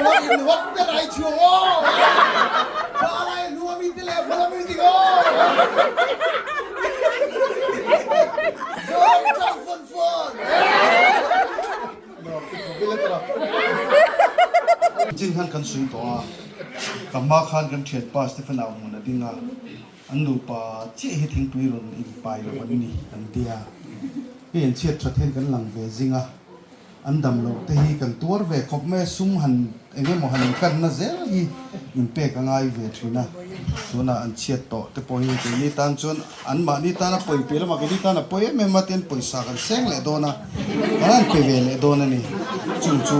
Chuan in hot ber ai chhuang aw. Kha alai hnung ami te leh bul ami ding aw. Zoram chang fawn fawn. Chin khan kan sawi tawh a, ka hma khan kan thianpa Stephen au hmun a ding a, an nupa chiah hi thingpui rawn inpai lo an ni an tia. Hei an chhiat that hian kan lang ve zing a. An dam loh te hi kan tuar ve khawp mai a, sum han eng emaw han inkanna zel hi inpek a ngai ve thin a, tunah an chhiat tawh te pawh hi keini tan chuan anmahni tana pawi piah lamah keini tan a pawi em em a, tin pawisa kan seng leh dawn a, kan han pe ve leh dawn a ni, chung chu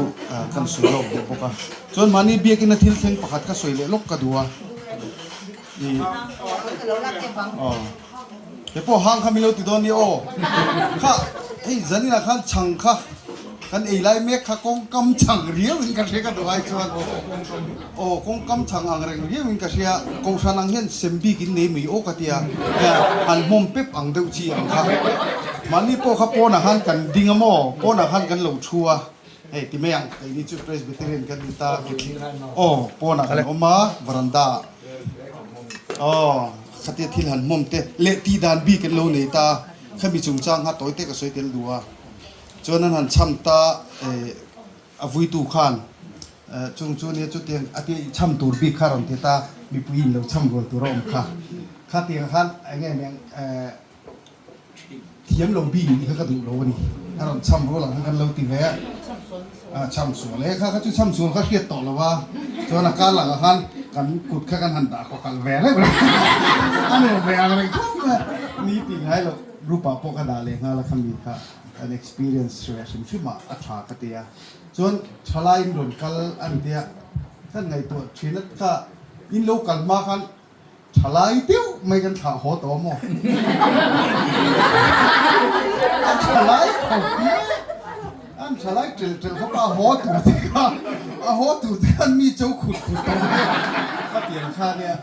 kan sawi lawk duh bawk a. Chuan mahni biakina thil thleng pakhat ka sawi leh lawk ka duh a, ih aw. He pawh hang kha min lo ti dawn nia aw. Kha hei zaninah khan chhang kha kan ei lai mek kha kawngkam chhang riau in ka hria ka duh ai chuan aw kawngkam chhang ang reng riau in ka hria kohhran ang hian sem bik in nei mai aw ka tia han hmawm pep ang deuh chi ang kha mahni pawh kha pawnah khan kan ding a maw pawnah khan kan lo thu a hei ti mai ang keini chu Presbyterian kan ni ta aw pawnah kan awm a veranda ah. Aw, khatia thil han hmawm te leh tih dan bik an lo nei ta a, khami chungchang kha tawi te ka sawi tel duh a. Chuan an han chham ta eh a vuitu khan eh chung chu nia chutiang a tia i chham tur bik kha rawn ti ta, mipui in lo chham rual tur a awm kha. Khatiang khan eng nge niang eh Thiam lo bik nih kha ka duh lo a ni. A rawn chham rual ang kha kan lo ti ve a. A chham sual e kha kha chu chham sual kha hriat tawh lo a. Chuan a kar lakah khan kan kut kha kan han dah kawk alh ve reuh reuh a nuam ve ang reng khawp mai a. Ni tih ngai loh group ah pawh ka dah leh nghal a khami kha an experience hre hrim hrim ah a tha ka ti a. Chuan thalai in rawn kal a ni tia kan ngaihtuah thin a kha in lo kal hma khan Thalai deuh mai kan thlah haw tawh maw? A thalai khawp mai. An thalai ṭelh ṭelh khawp a, a haw tur te kha, a haw tur te khan mi cho khut khut tawh mai a. Khatiang kha nia.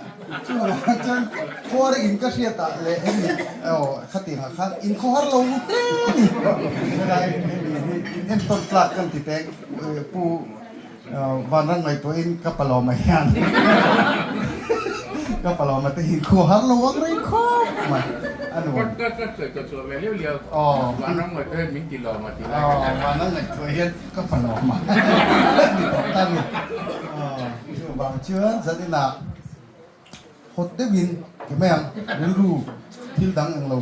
Chuvang chuan khuara in ka hriat ah leh hemi aw khatiang ah khan in khawhar lo hle a ni. Helai hemi hi in entawn tlak kan ti teng Pu Vanram ngaihtuahin ka palawma hian ka palawma te hi khu har lo ang rei khawp mai a nuam. Ka ka sawi ka chhuah ve liau liau. Vanram ngaihtuah hian min ti lawm a ti lai ka hria. Vanram ngaihtuah hian ka palawma ni tawh ta ni. Chuvang chuan zaninah hawt deuhin ti mai ang rilru thil dang englo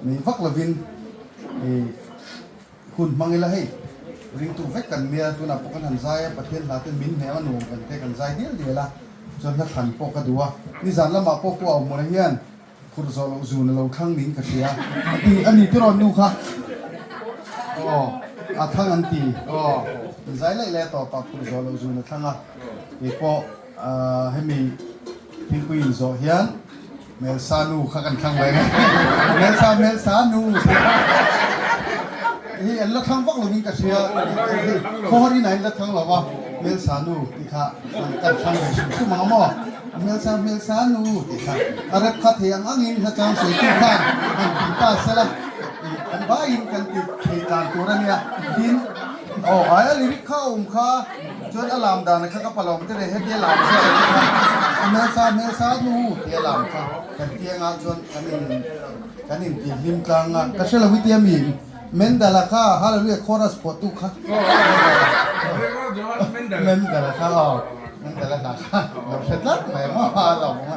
nei vak lovin Hun hmang ila hei, ringtu vek kan nia, tunah pawh kan han zai a, Pathian hla ten min hnem a nuam kan te kan zai dial dial a, chuan hla thlan pawh ka duh a, nizan lamah pawh Pu Aumuna hian phurh zawh loh zun a lo thlang ning ka hria a ti a ni tiraw nu kha aw a thlang an ti aw zai laih laih a tawpah phurh zawh loh zun a thlang a, keipawh hemi thingpui inzawh hian Hmelsa nu kha kan thlang ve nge. Hmelsa hmelsa nu. Hei an la thlang vak lovin ka hria. Khawharin ah in la thlang lova hmelsa nu tih kha kan thlang ve hrim hrim ang a maw. Hmelsa hmelsa nu tih kha a rep kha thei ang angin hla chang sawitu khan han ti ta sela kan vaiin kan ti thei tlan tur a nia. Tin aw aia lyric kha a awm kha. Chuan a lam dan kha ka palawm te leh hetia lam ziah lo te kha a hmelsa hmelsa nu tia lam kha kan tiangah chuan kan in kan in ti hlim tlang a ka hre lo hi tia mi Mendala kha Hallelujah chorus phuahtu kha Mendala kha aw Mendala hla kha lo hre tlat mai ang aw a lo awm a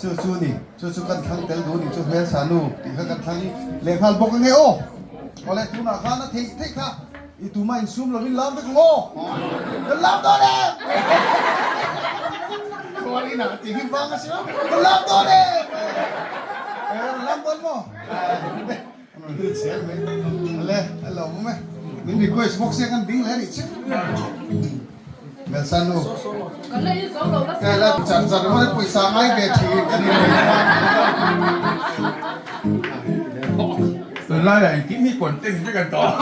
chu chu ni chu chu kan thlang tel duh ni chu hmelsa nu tih kha kan thlang lehnghal bawk ange aw awle tunah khan a theih theih kha I tuma insum lovin lam vek ang aw. Kan lam dawn em? Khual inah tih hi vang a si lo. Kan lam dawn em? Eh, lam dawn maw? Chel mai. Ale, a lo awm e. Min request bawk sia kan ding leh anih chiah. Melsa nu. Ka la char char ringawt e pawisa ngai ve thin kan in nei kha. Tunlaiah engkim hi content vek an tawh.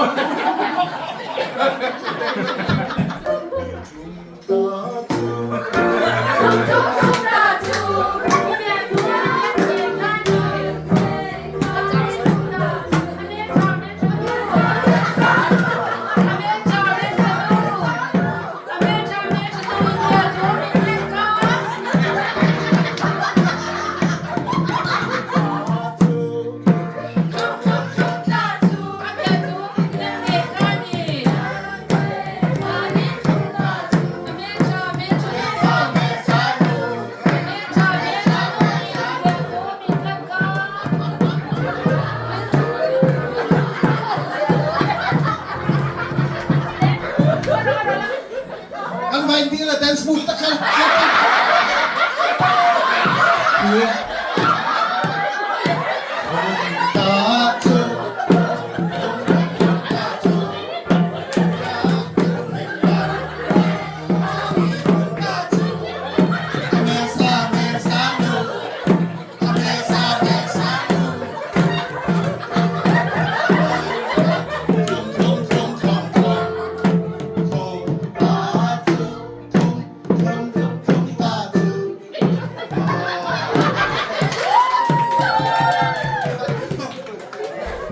hmain ding ila dance move tak khan.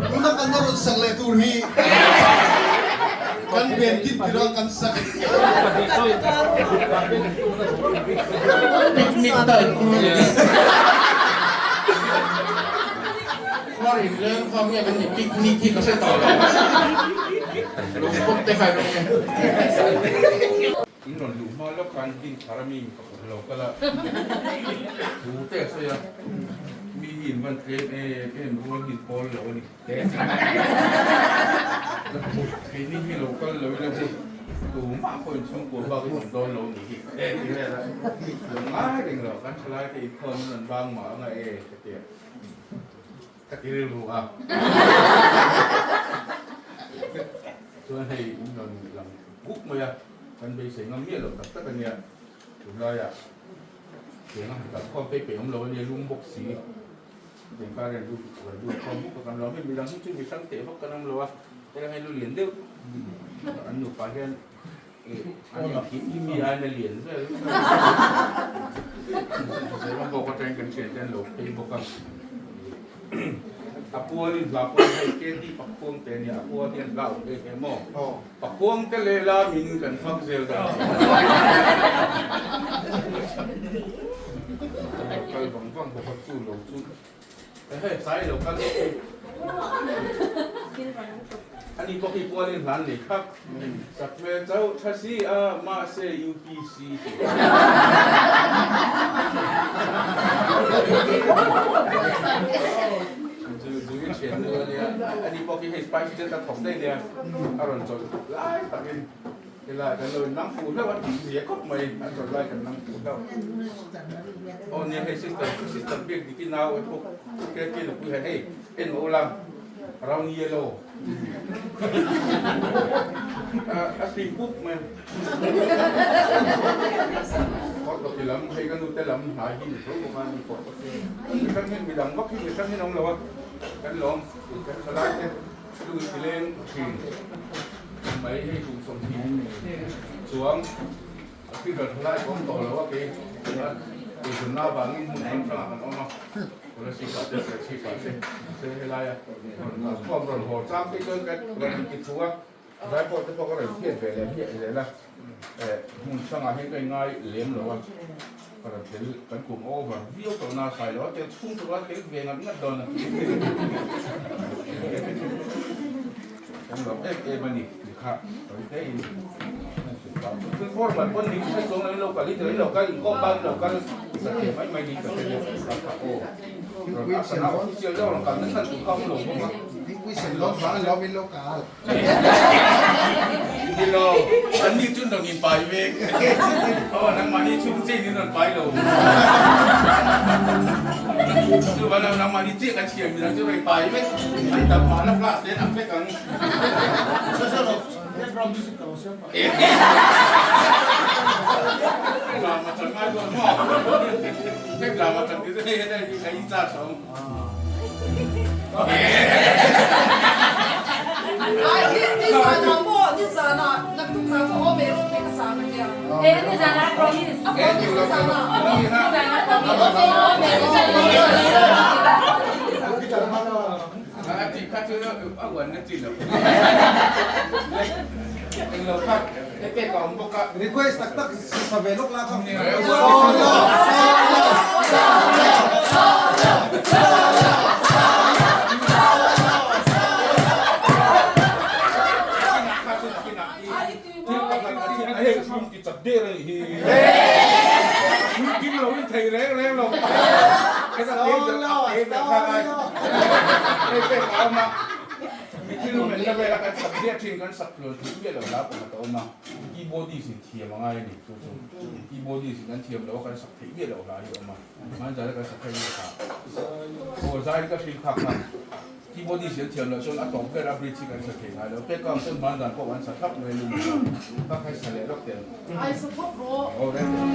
Tuna kan la rawn sak leh tur hi kan ven din tirh a kan sak. Picnic type Khuar in leng khua nge kan nih picnic hi ka hre tawh lo. Lungpawp te kha rawng e. In rawn luh hma lawk khan din thar a mi pakhat a lo kal a, thu te a sawi a, mi hi in van tlem em em rual hi in pawl lo a ni. Keini hi lo kal lo ila chu tumah pawh inchhungkua bak i awm dawn lo ni hi e ti vel a, lo ngai reng lo kan thalai te inkhawm an rawn bang mah anga e ka ti a, ka ti rilru a. Chuan hei in rawn lang kuk mai a, kan beisei ngam miah lo tak tak a nia tunlaiah tiang a han kalkhawm phei peih awm lo a nia lum bawk si. Engkar hian lu rawn lut khawm bawk a kan lo hei midang hi chu mi hrang teh vak kan awm lo a helai hi lu lian deuh an nupa hian ih an inkhih hi mi aiin a lian vel Mizoram bawk atangin kan thian te an lo phei bawk a a pualin hla pawh hei KT Pakhuang te ania a pual hian hla awm em em aw Pakhuang te lehla min kan fak zel dan Kal vang vang bawk a chu lo chu ehe sai lo kal ani pawh hi pualin hlan nei khap sak hmel chauh tha si a mahse UPC chu chu hi thian nu ania ani pawh hi hei spice jet a thawk daih nia a rawn chawlh lai takin Helai kan lo in nang fuh hlauh a tih zia khawp mai an rawn lai kan nang fuh hlauh. Aw nia hei sister sister biak dik i nau e pawh ke ke nupui hai hei en maw ula round yellow a ti pup mai. Kawr tawpi lam hei ka nu te lam hnai hi ni tho bawk a ni pawh mi hrang hian midang vak hi mi hrang hian awm lo a kan lawm kan thalai te lu ti leng thin. Mai hei kum 20 chuang a figure thalai ka awm tawh lo a kei eizawnna avangin hmun hrang hrangah kan awm a scholarship ah te scholarship ah te se helaia rawn kalkhawm rawn haw chang te chuan ka rawn inti thu a zaipawl te pawh ka rawn thiat ve leh hmiah zel a hmun hrangah hian ka inngai lem lo a ka rawn tel kan kum over viau tawh na sai lo a tel chhung tura tel ve ngat ngat dawn a. Kan lo em em a ni tih kha sawi hle in thil formal pawn ni hre chuang lo in lo kal hi lo kal inkhawm ban lo kal satliah mai mai ni ka hre deuh ka kha aw rawn a sana official deuh rawn kal na chhan tur kha awm lo bawk a Thingpui sen lawm vang a lawm in lo kal. Ni lo an ni chu rawn in pai vek aw nangmahni chhung chiah in rawn pai lo chuvang nangmahni chiah ka thiam midang chu rawn pai vek an dam mahna flask te an ang vek ang. Drama chan ngai dawn maw? Heng drama chan ti chu hei hei hi ka in charge awm. A tih kha chu a uan na chi lo. Eng lo kha he pek a awm bawk a. Request tak tak sa ve lawk la kha. Hei chhung ti chak der a nih hi. Kim lo in thei reng reng lo. Heta te ber a te ber kha ngai. Hei pek a awm a. Mitthi lumen na vela kan sak ziah thin kan sak tluan theih miah lo hla pakhat a awm a, keyboardist in thiam a ngai a ni chu chu. Keyboardist in an thiam lo a kan sak theih miah lo hla hi a awm a, hmanzana kan sak theih kha aw zai ka hrilh khak kha keyboardist in an thiam loh chuan a tawp ber a bridge hi kan sa thei ngai lo background chuan hmanzan pawh an sa thlap mai lumen a, ka kha i sa leh lawk teh ang. Ai sa thlap rawh. Aw reng teh.